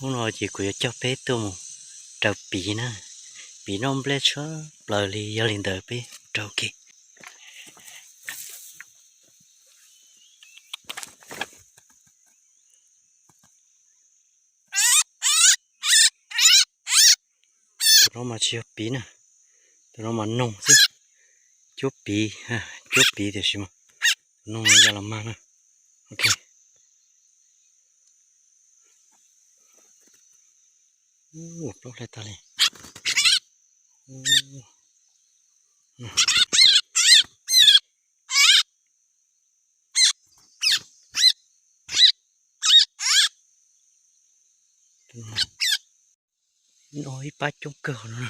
Hnub no ces kuv yuav coj peb tuaj mus raws piv na. Piv noj nplej tshaj plaws li, yog li ntawd peb raws ua ke. Tus no mas tsis yog piv na, tus no mas noog xwb. Cuab piv, cuab piv tiam sis mas tus noog ya los mag na. Ok. Plaub hlais tag li. Ib pab coob kawg no,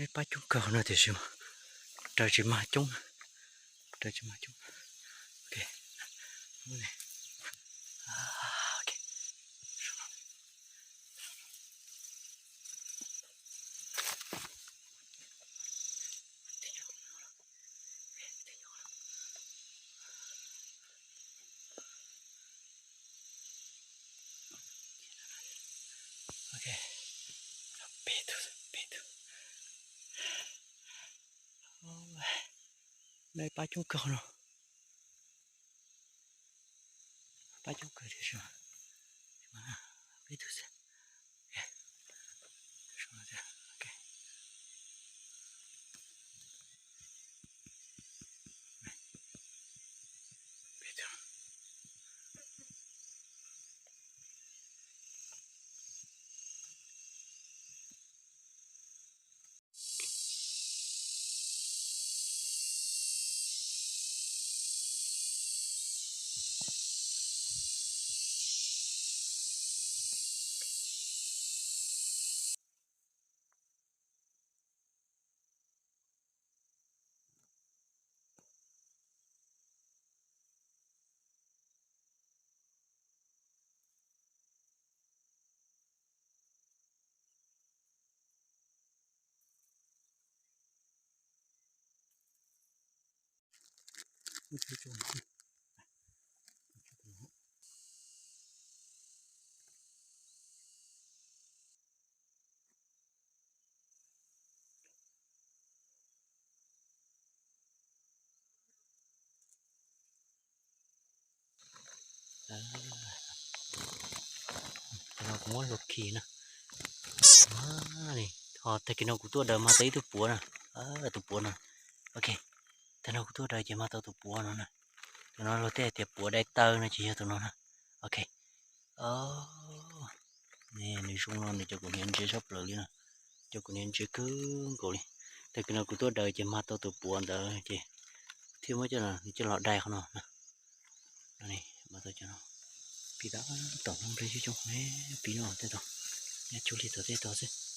ib pab coob kawg no tiam sis mas raws tsis mag coob, raws tsis mag coob. Ok. Ok, peb tug, peb tug. No pab coob kawg no, pab coob kawg tiam sis peb tug xwb. Tag no kuv muab luag khi na. Tag kis no kuv tuaj daws mag tau ib tug puav na, tus puav no. Ok, tag no kuv tuaj daws ces mag tau tus puav no na. Tus no luag tej hais tias puav dai taw no ces yog tus no na. Ok. Nws zoo no nws cov kuv hniav ntse tshaj plaws li na, cov kuv hniav ntse kawg nkaus li. Tag kis no kuv tuaj daws ces mag tau tus puav ntawd ces thiaj muab coj, nws coj los dai qhov no. Mag tau cov no, pib tab tom noj nplej coob coob, pib no tej tog, nyob cuag li tog tej tog xwb.